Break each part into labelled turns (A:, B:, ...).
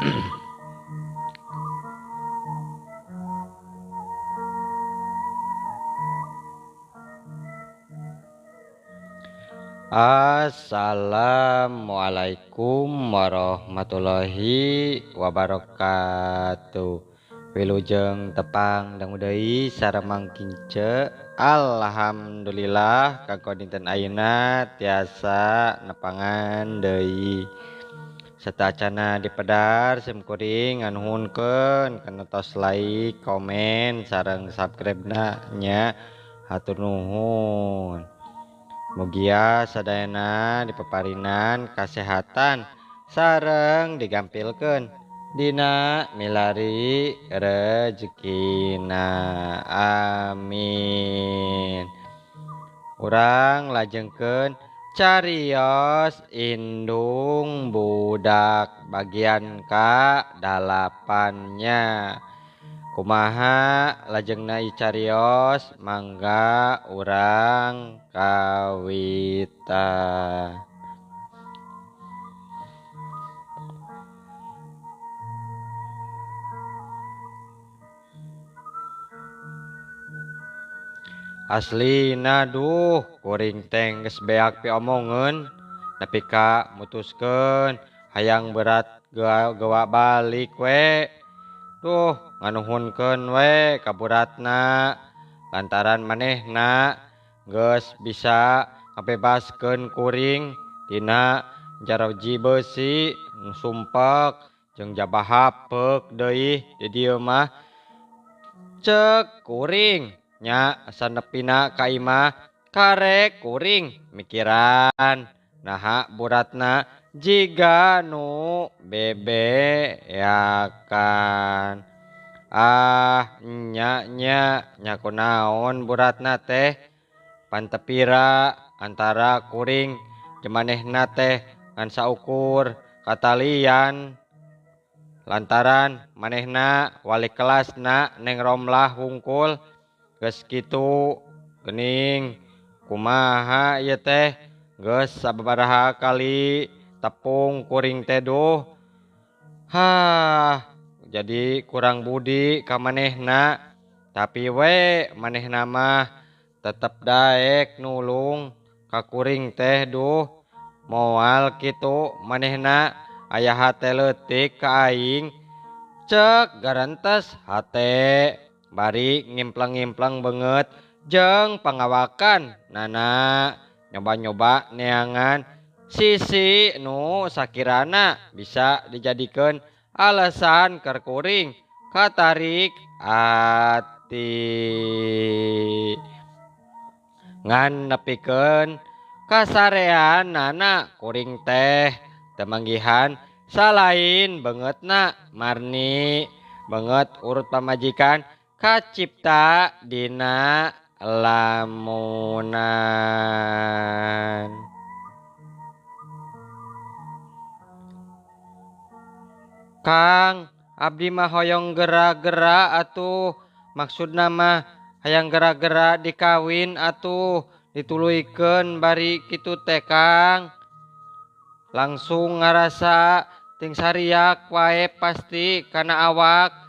A: Assalamualaikum warahmatullahi wabarakatuh. Wilujeng tepang dangu deui sareng Mang Kince. Alhamdulillah kanggo dinten ayeuna tiasa nepangan deui. Satacana dipedar sim kuring nganuhunkeun kana tos like, komen sareng subscribe-na nya. Hatur nuhun. Mugia sadayana dipaparinan kasehatan sareng digampilkeun dina milari rejekina. Amin. Urang lajengkeun carios indung budak bagian ka dalapannya. Kumaha lajengna carios mangga urang kawitan. Aslina duh kuring teh geus beak piomongeun nepi ka mutuskeun hayang berat gewa balik we. Duh nganuhunkeun we ka buratna lantaran manehna geus bisa ngabebaskeun kuring tina jaroji beusi sumpek jeung jabah peuk deui di dieu mah. Ceuk kuring nya sanepina ka imah karek kuring mikiran naha buratna jiga nu bebeakan. Ah nya nya nya kunaon buratna teh pantepira antara kuring jeung manehna teh ngan saukur katalian lantaran manehna wali kelasna Neng Romlah hungkul. Geus kitu geuning kumaha ieu teh geus sababaraha kali tepung kuring teh duh. Hah, jadi kurang budi ka manehna, tapi we manehna mah tetep daek nulung ka kuring teh duh. Moal kitu manehna aya hate leutik ka aing. Ceuk garentes hate bari ngimpleng-ngimpleng beungeut jeung pangawakan nana nyoba-nyoba neangan sisi nu sakirana bisa dijadikeun alasan keur kuring katarik ati. Ngan nepikeun kasarean nana kuring teh teu manggihan salain beungeutna marni beungeut urut pamajikan kacipta dina lamunan. Kang, abdi mah hoyong gera-gera atuh. Maksudna mah hayang gera-gera dikawin atuh, dituluykeun bari kitu teh Kang. Langsung ngarasa ting sariak wae pasti kana awak.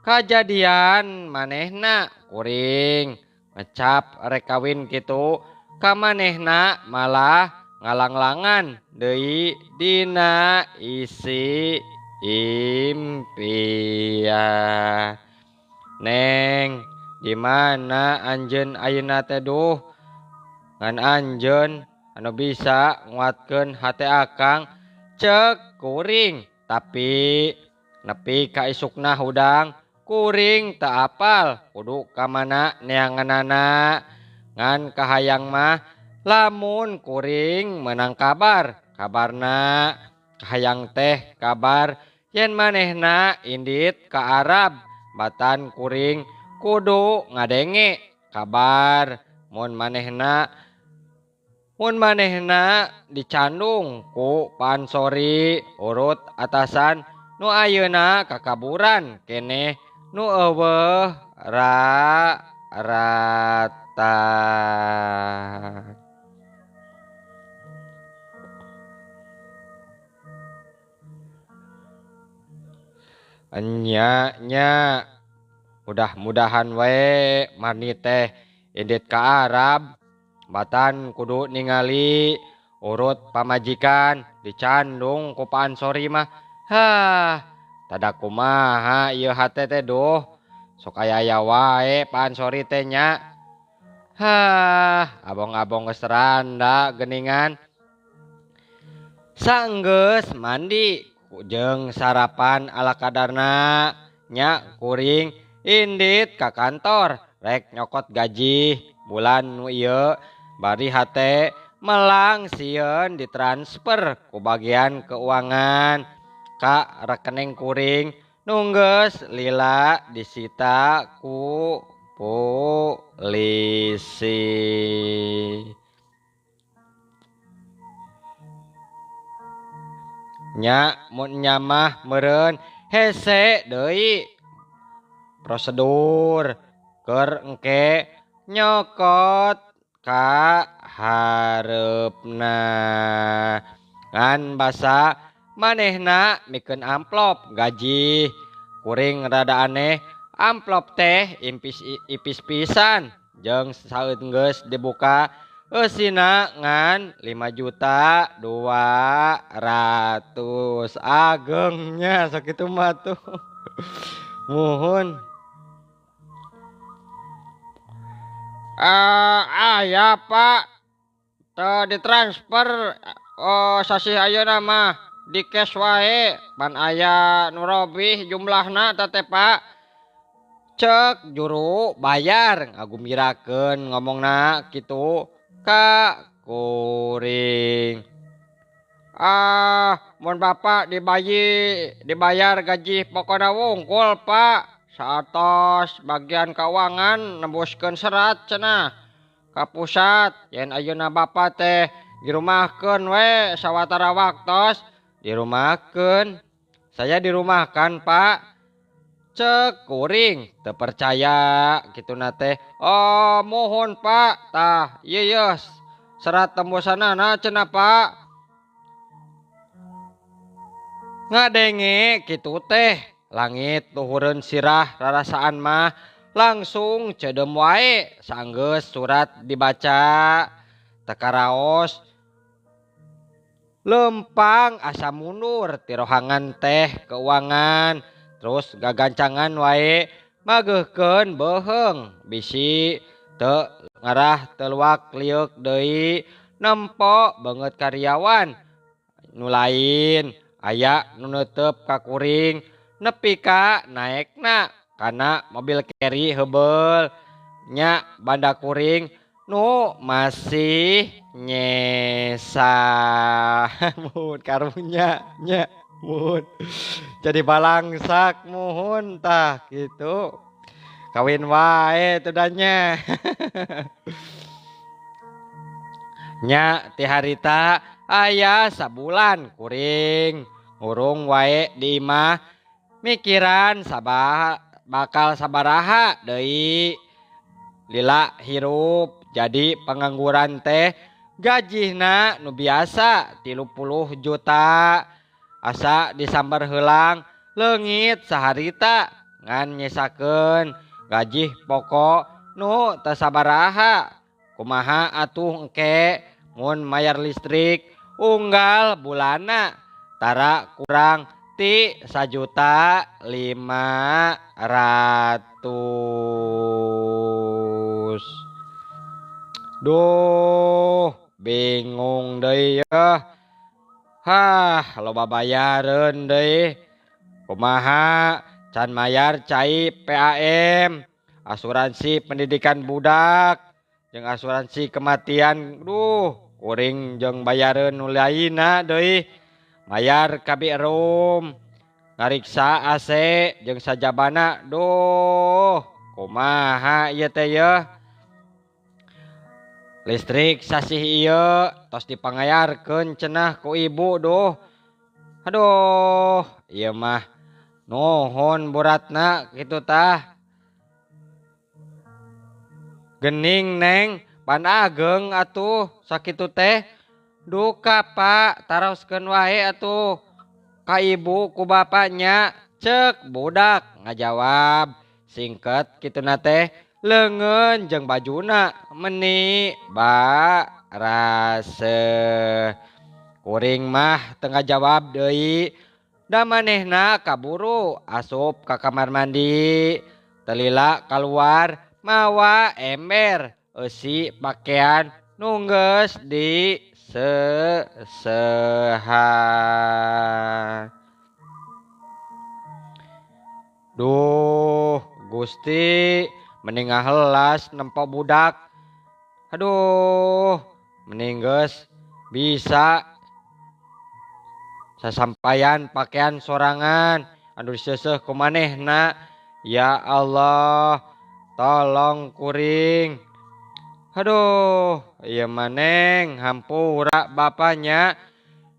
A: Kajadian manehna kuring ngecap rek kawin kitu ka manehna malah ngalanglangan deui dina isi impian. Neng, di mana anjeun ayeuna teh duh? Ngan anjeun anu bisa nguatkeun hate akang ceuk kuring, tapi nepi ka isukna hudang kuring teu apal kudu ka mana neanganana. Ngan kahayang mah lamun kuring meunang kabar, kabarna kahayang teh kabar yen manehna indit ka Arab batan kuring kudu ngadenge kabar mun manehna dicandung ku pansori urut atasan nu ayeuna kakaburan keneh nu eueuh rata. Enya nya mudah-mudahan we Marni teh indit ka Arab batan kudu ningali urut pamajikan dicandung ku Pak Ansori mah. Hah, tada kumaha ieu hate teh duh. Sok aya-aya wae Pak Ansori teh nya. Hah, abong-abong geus randa geuningan. Sanggeus mandi jeung sarapan ala kadarna nya kuring indit ka kantor rek nyokot gaji bulan nu ieu bari hate melang sieun ditransfer ku bagian keuangan ka rekening kuring nunggeus lila disita ku polisi. Nya mun nya mah meureun hese deui prosedur keur engke nyokot ka hareupna ngan basa manehna mikeun amplop gaji kuring rada aneh amplop teh impis ipis pisan jeung saeunggeus dibuka eusina ngan 5.200.000 agengnya sakitu mah tuh. Muhun. Aya Pak teu ditransfer sasih ayeuna mah di cash wae pan aya nu robih jumlahna teh Pak. Cek juru bayar ngagumbirakeun ngomongna kitu ka kuring. Ah, mun bapak dibayar gaji pokona wungkul Pak. Saatos bagian keuangan nembuskeun serat cenah ka pusat yen ayeuna bapak teh dirumahkeun we sawatara waktos dirumahkeun. Saya dirumahkan Pak. Cek kuring teu percaya kituna teh. Oh mohon Pak tah ieu yeuh serat tembusanana cenah Pak. Ngadenge kitu teh langit luhureun sirah rarasaan mah langsung cedem wae sanggeus surat dibaca teu karaos lempang asa mundur ti rohangan teh keuangan terus gagancangan wae mageuhkeun beuheung bisi teu ngarah teluak lieuk deui nempo beungeut karyawan nu lain aya nu neuteup ka kuring nepi ka naekna kana mobil carry heubeul nya banda kuring nu masih nyesa. Muhun karunya nya muhun jadi balangsak muhun tah gitu kawin wae tudanya. Nya ti harita aya sabulan kuring ngurung wae di imah mikiran sabah bakal sabaraha deui lila hirup jadi pengangguran teh gajihna nu biasa 30 juta asa disambar heulang leungit saharita ngan nyesakeun gaji pokok nu teu sabaraha kumaha atuh engke mun mayar listrik unggal bulana tara kurang ti 1.500.000. Duh bingung deui yeuh. Hah, loba bayareun deui. Kumaha can mayar cai PAM, asuransi pendidikan budak, jeung asuransi kematian. Duh, kuring jeung bayareun nu lainna deui. Mayar KB room, ngariksa AC jeung sajabana. Duh, kumaha ieu teh yeuh. Listrik sasih ieu tos dipangayarkeun cenah ku ibu duh. Aduh, ieu mah nuhun buratna kitu tah. Gening neng pan ageng atuh sakitu teh. Duka Pak, taroskeun wae atuh ka ibu ku bapaknya. Cek budak ngajawab singket kituna teh leungeun jeung bajuna meni baraseuh. Kuring mah teu ngajawab deui da manehna kaburu asup ka kamar mandi. Telila kaluar mawa ember eusi pakaian nu geus disesehan. Duh Gusti mending ngahelas nempo budak. Aduh mending geus bisa sasampayan pakaian sorangan anu diseuseuh ku manehna. Ya Allah tolong kuring. Aduh ieu maneng hampura bapanya.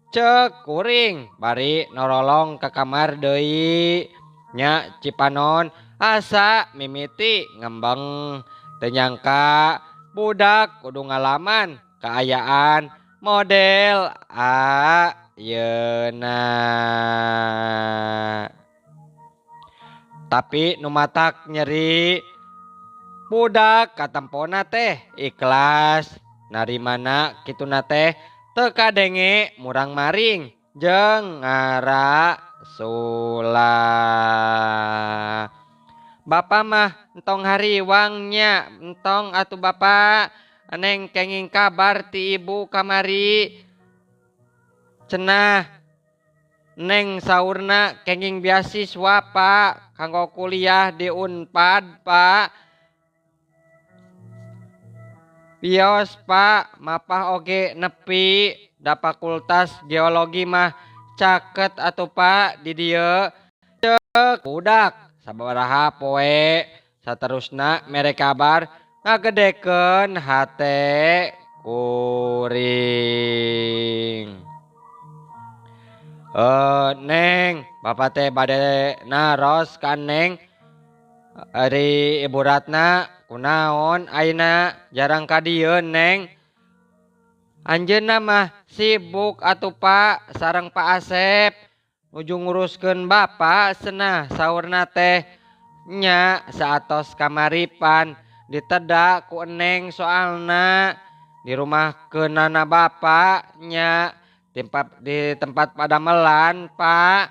A: Cek kuring bari norolong ka kamar deui. Nya Cipanon asa mimiti ngembeng. Teu nyangka budak kudu ngalaman kaayaan model ayeuna. Tapi nu matak nyeri budak katempona teh ikhlas narimana kituna teh teu kadenge murang maring jeung ngarasula. Bapa mah entong hariwangnya entong atuh bapa neng kenging kabar ti ibu kamari. Cenah neng saurna kenging beasiswa pak kanggo kuliah di Unpad pak. Bios pak mapah oge nepi da fakultas geologi mah caket atuh pak di dieu. Cek budak sabaraha poe saterusna mere kabar ngagedekeun hate kuring. Neng bapak teh bade naros ka neng ari Ibu Ratna kunaon ayeuna jarang ka dieu neng. Anjeunna mah sibuk atuh pak sareng Pak Asep nuju nguruskeun bapak cenah saurna teh. Nya saatos kamaripan diteda ku eneng soalna di rumah keunana bapak nya di tempat padamelan pak.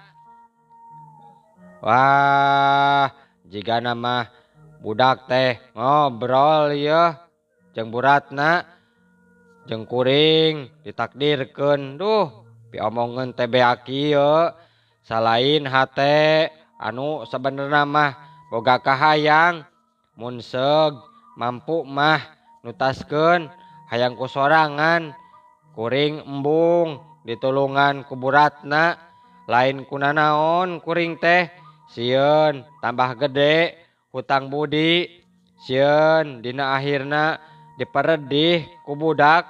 A: Wah jigana mah budak teh ngobrol yeuh jeung Bu Ratna jeung kuring ditakdirkeun. Duh piomongeun teh beak kieu salain hate anu sabenerna mah boga kahayang mun seug mampu mah nutaskeun hayang ku sorangan. Kuring embung ditulungan ku Bu Ratna lain kunanaon kuring teh sieun tambah gede hutang budi sieun dina akhirna diperedih ku budak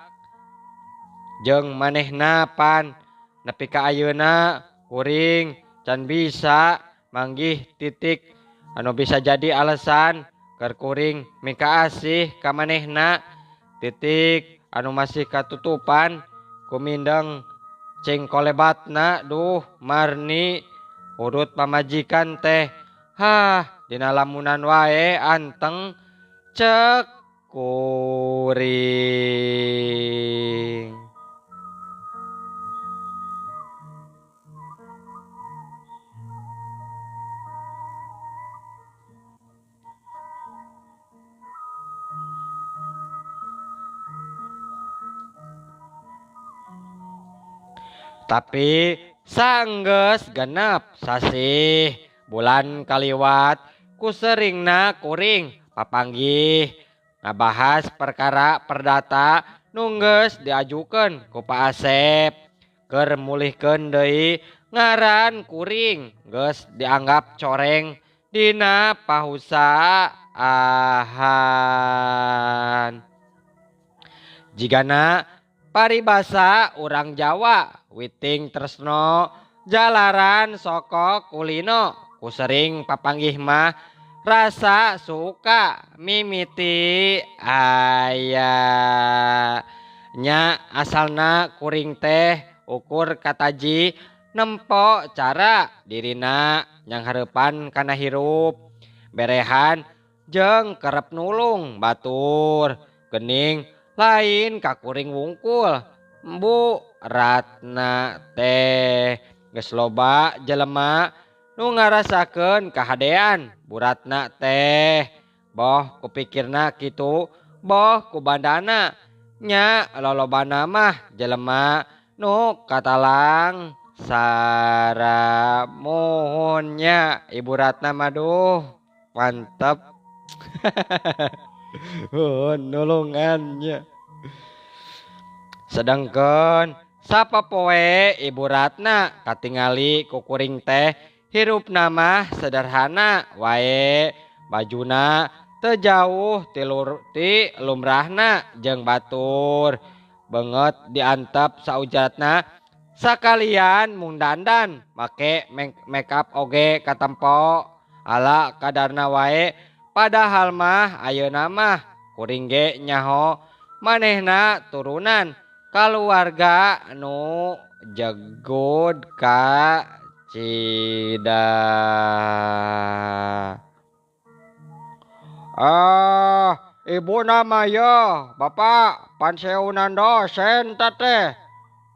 A: jeung manehna pan nepi ka ayeuna kuring can bisa manggih titik anu bisa jadi alasan keur kuring mikaasih ka manehna titik anu masih katutupan kumindeng cing kolebatna. Duh marni urut pamajikan teh hah dina lamunan wae anteng. Cek kuring. Tapi sanggeus genep sasih bulan kaliwat kuseringna kuring papanggih ngabahas perkara perdata nu geus diajukeun ku Pak Asep keur mulihkeun deui ngaran kuring geus dianggap coreng dina pahusaahan. Jigana paribasa urang Jawa witing tresno jalaran soko kulino kusering papanggih mah rasa suka mimiti aya. Nya asalna kuring teh ukur kataji nempo cara dirina nyanghareupan kana hirup berehan jeung kerep nulung batur gening lain ka kuring wungkul. Bu Ratna teh geus loba jelema nu ngarasakeun kahadean Bu Ratna teh boh kupikirna kitu boh ku bandana nya lolobana mah jelema nu katalang sara muhunnya Ibu Ratna maduh mantep. Nulungannya. Sedangkan sapapoe Ibu Ratna katingali ku kuring teh hirupna mah sederhana wae, bajuna teu jauh ti lumrahna jeung batur beungeut diantep saujatna sakalian mung dandan make make up oge katempo ala kadarna wae. Padahal mah ayeuna mah kuring ge nyaho manehna turunan kaluarga nu jegud ka Cida. Ah, ibu nama ya bapak pansiunan dosen teh,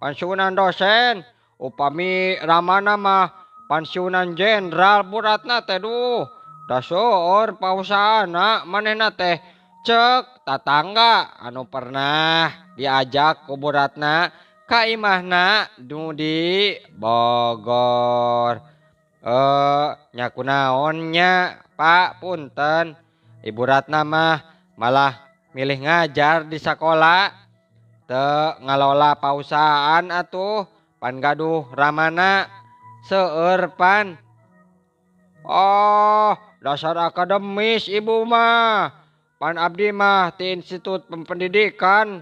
A: pansiunan dosen upami ramana mah pansiunan jenderal Bu Ratna teh duh dasor pausaana manehna teh. Cek tatangga anu pernah diajak ku Bu Ratna ka imahna nu di Bogor. Nya kunaon nya Pak punten Ibu Ratna mah malah milih ngajar di sakola teu ngalola pausahaan atuh pan gaduh ramana seueur pan. Oh dasar akademis ibu mah, pan abdi mah ti Institut Pendidikan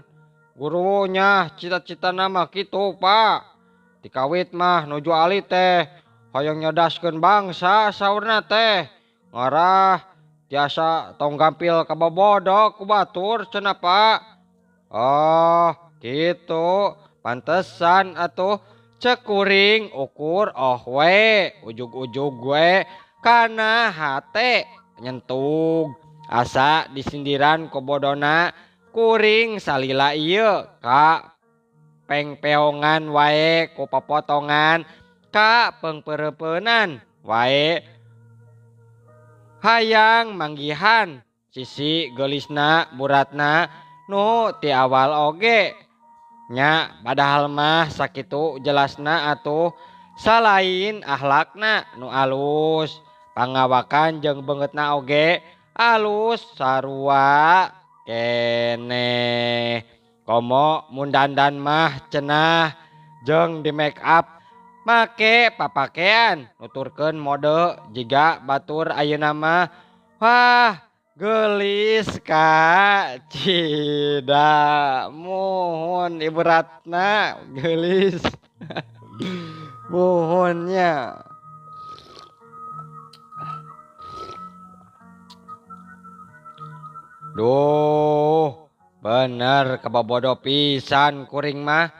A: gurunya cita-cita nama kitu Pak. Dikawit mah nuju alit teh hoyong nyedaskeun bangsa saurna teh ngarah tiasa tong gampil kabobodo ku batur cenah Pak. Oh gitu pantesan atuh cek kuring ukur oh we ujug-ujug we kana hate nyentug asa disindiran ku bodona kuring salila ieu ka pengpeongan wae ku papotongan ka pengperepeunan wae hayang manggihan sisi geulisna Bu Ratna nu ti awal oge nya. Padahal mah sakitu jelasna atuh salain akhlakna nu alus pangawakan jeung beungeutna oge alus sarua keneh. Komo mun dandan mah cenah jeung di make up make papakean nuturkeun mode jiga batur ayeuna mah wah geulis ka Cida. Muhun Ibu Ratna geulis. Muhunnya. Duh bener kabobodo pisan kuring mah.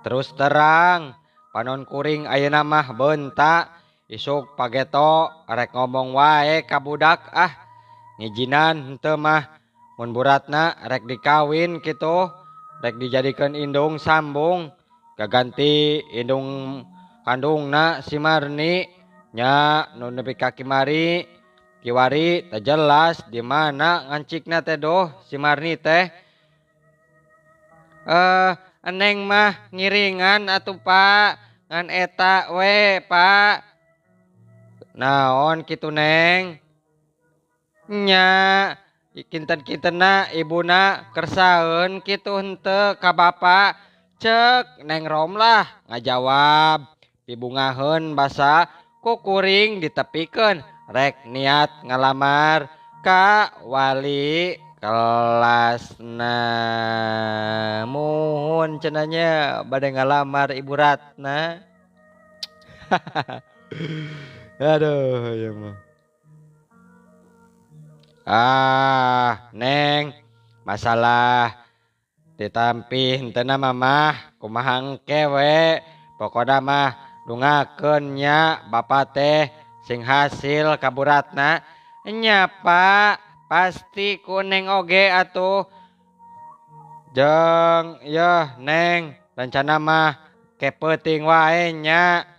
A: Terus terang panon kuring ayeuna mah bentak isuk pageto rek ngomong wae ka budak ah ngijinan henteu mah mun Bu Ratna rek dikawin kitu rek dijadikeun indung sambung kaganti indung kandungna si Marni nya nu nepi ka kimari kiwari teu jelas di mana ngancikna teh doh si Marni teh. Eneng mah ngiringan atuh Pak ngan eta we Pak. Naon kitu Neng? Nya kinten-kintenna ibuna kersaeun kitu henteu ka bapa. Cek Neng Romlah ngajawab pibungaheun basa ku kuring ditepikeun rek niat ngalamar ka wali kelasna. Muhun cenanya bade ngalamar Ibu Ratna. Aduh ya mah. Ah Neng masalah ditampi henteu mah kumaha engke we pokona mah Dungakeun nya bapa teh sing hasil kaburatna. Nya Pak, pasti ku Neng oge atuh. Jeung yeuh Neng, rencana mah ke peuting wae nya.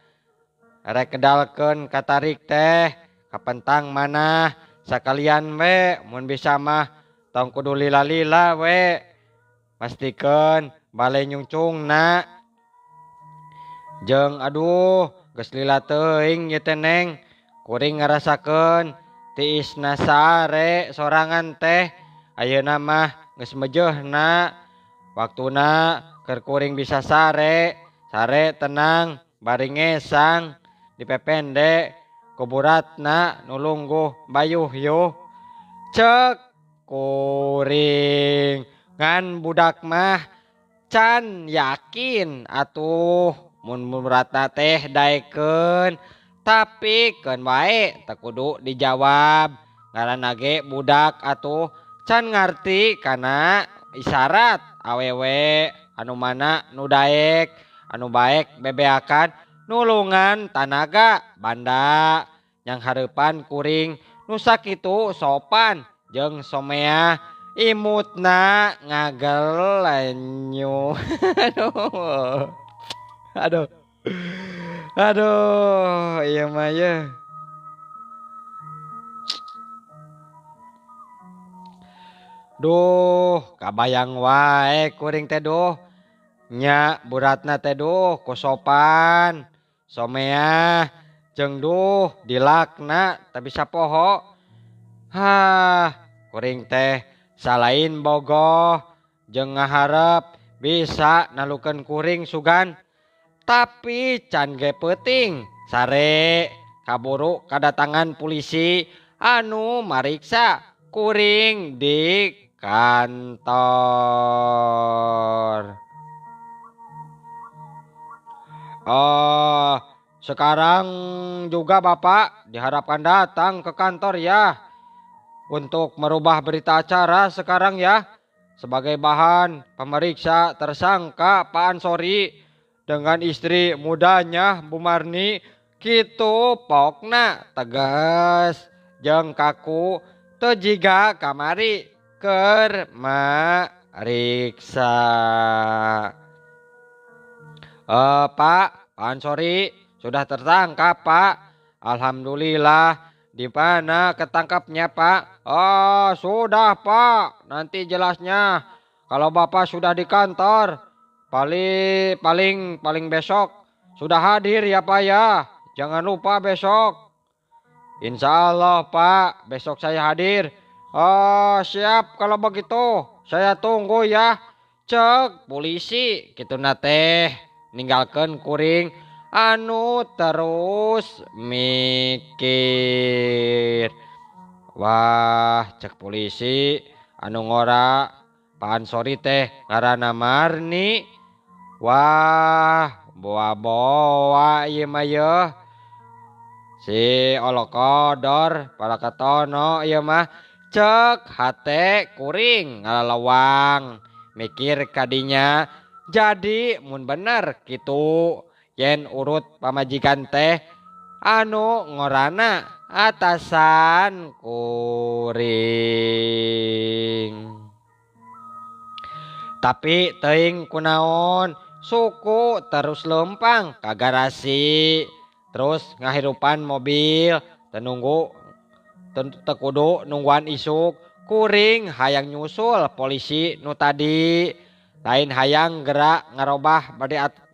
A: Rek kedalkeun katarik teh kapentang mana sakalian we mun bisa mah tong kudu lila-lila we. Pastikeun bale nyungcungna. Jeung aduh geus lila teuing ieu teh Neng, kuring ngarasakeun tiisna sare sorangan teh ayeuna mah geus mejeuhna. Waktuna keur kuring bisa sare, sare tenang bari ngesang dipepende kuburatna nulungguh bayuh-yuh. Cek kuring ngan budak mah can yakin atuh mun buratna teh daekeun, tapi keun wae teu kudu dijawab ngaranna ge budak atuh can ngarti kana isyarat awewe anu mana nu daek anu baek bebeakan nulungan tanaga banda yang hareupan kuring nu sakitu sopan jeung somea imutna ngagelenyu. Aduh. Aduh. Aduh, ieu mah ye. Duh, kabayang wae kuring teh duh. Nya buratna teh duh ku sopan, somea jeung duh dilakna teu bisa poho. Hah, kuring teh salain bogoh jeung ngaharep bisa nalukeun kuring sugan, tapi can ge peuting sare kaburu kadatangan polisi anu mariksa kuring di kantor. Oh, sekarang juga Bapak diharapkan datang ke kantor ya untuk merubah berita acara sekarang ya sebagai bahan pemeriksa tersangka Pak Ansori dengan istri mudanya Bu Marni. Kitu pokna tegas jeung kaku teu jiga kamari keur mariksa. Pak Ansori sudah tertangkap Pak. Alhamdulillah. Di mana ketangkapnya Pak? Oh sudah Pak, nanti jelasnya kalau Bapak sudah di kantor. Paling besok sudah hadir ya Pak ya. Jangan lupa besok. Insya Allah Pak, besok saya hadir. Oh siap kalau begitu, saya tunggu ya. Cek polisi kitu na teh ninggalkeun kuring anu terus mikir. Wah, cek polisi anu ngora Pak Ansori teh ngaranna Marni. Wah, boa-boa ieu mah yeuh. Si olokodor para ketono ieu mah. Cek hate kuring ngalalawang mikir kadinya. Jadi mun bener kitu yen urut pamajikan teh anu ngorana atasan kuring. Tapi teuing kunaon suku terus lempang ka garasi, terus ngahirupan mobil teu nunggu teu kudu nungguan isuk. Kuring hayang nyusul polisi nu tadi, lain hayang gerak ngarobah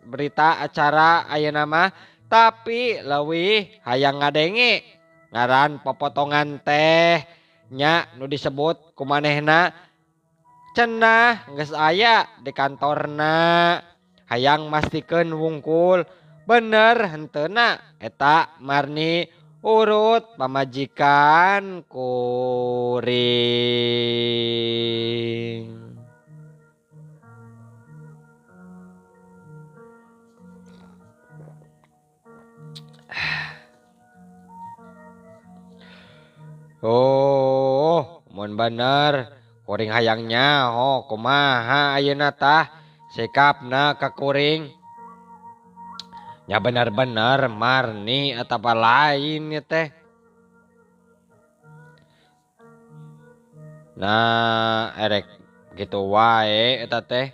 A: berita acara ayeuna mah, tapi leuwih hayang ngadenge ngaran popotongan teh nya nu disebut kumanehna cenah geus aya di kantorna. Hayang mastikeun wungkul bener henteuna eta Marni urut pamajikan kuring. Oh, mun bener kuring hayang nyaho kumaha ayeuna tah sikapna ka kuring. Nya bener-bener Marni atawa lain ieu teh. Nah erek kitu wae eta teh.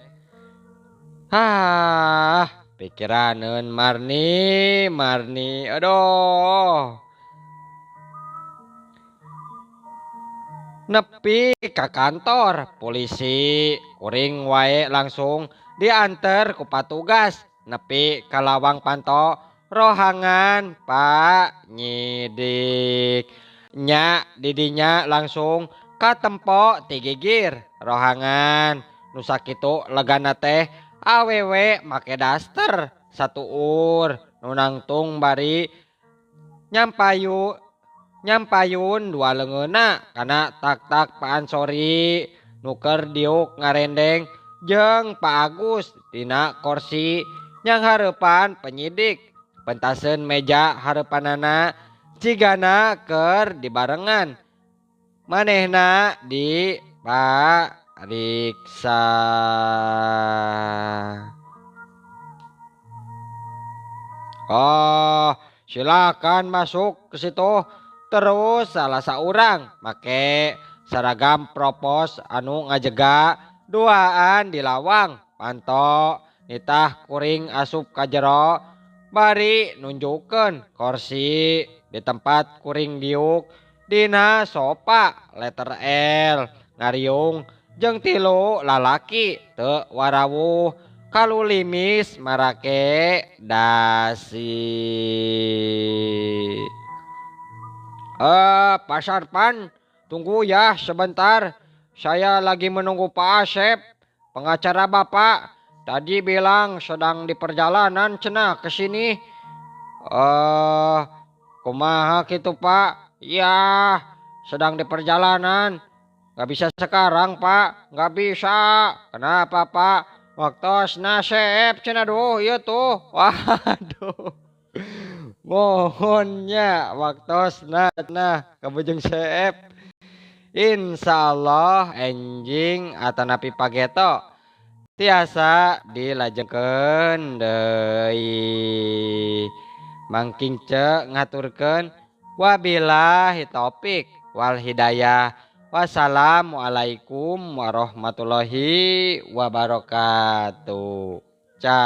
A: Hah pikiraneun Marni, Marni aduh. Nepi ka kantor polisi kuring wae langsung dianter ku patugas nepi ka lawang panto rohangan Pak nyidik. Nya didinya langsung katempo ti gigir rohangan nu sakitu legana teh awewe make daster satuur nu nangtung bari nyampayun dua leungeunna kana tak-tak Pak Ansori nuker diuk ngarendeng jeung Pak Agus dina korsi yang hareupan penyidik pentaseun meja hareupanana cigana keur dibarengan manehna di pariksa. Oh, silakan masuk ke situ. Terus salah saurang make seragam propos anu ngajega duaan di lawang panto nitah kuring asup ka jero bari nunjukkeun korsi di tempat kuring diuk dina sopa letter L ngariung jeung tilu lalaki teu warawuh kalulimis marake dasi. Pak Sarpan, tunggu ya sebentar. Saya lagi menunggu Pak Asep, pengacara Bapak. Tadi bilang sedang di perjalanan cenah ke sini. Kumaha gitu Pak? Iya, sedang di perjalanan. Gak bisa sekarang Pak, gak bisa. Kenapa Pak? Waktu nasep cenah duh, iya tuh. Waduh. Mohonnya waktu nah kabujung seep. Insyaallah enjing atanapi pageto tiasa dilajengkeun deui. Mangking ce ngaturkeun wabillahi taufik wal hidayah. Wassalamualaikum warahmatullahi wabarakatuh. Cah.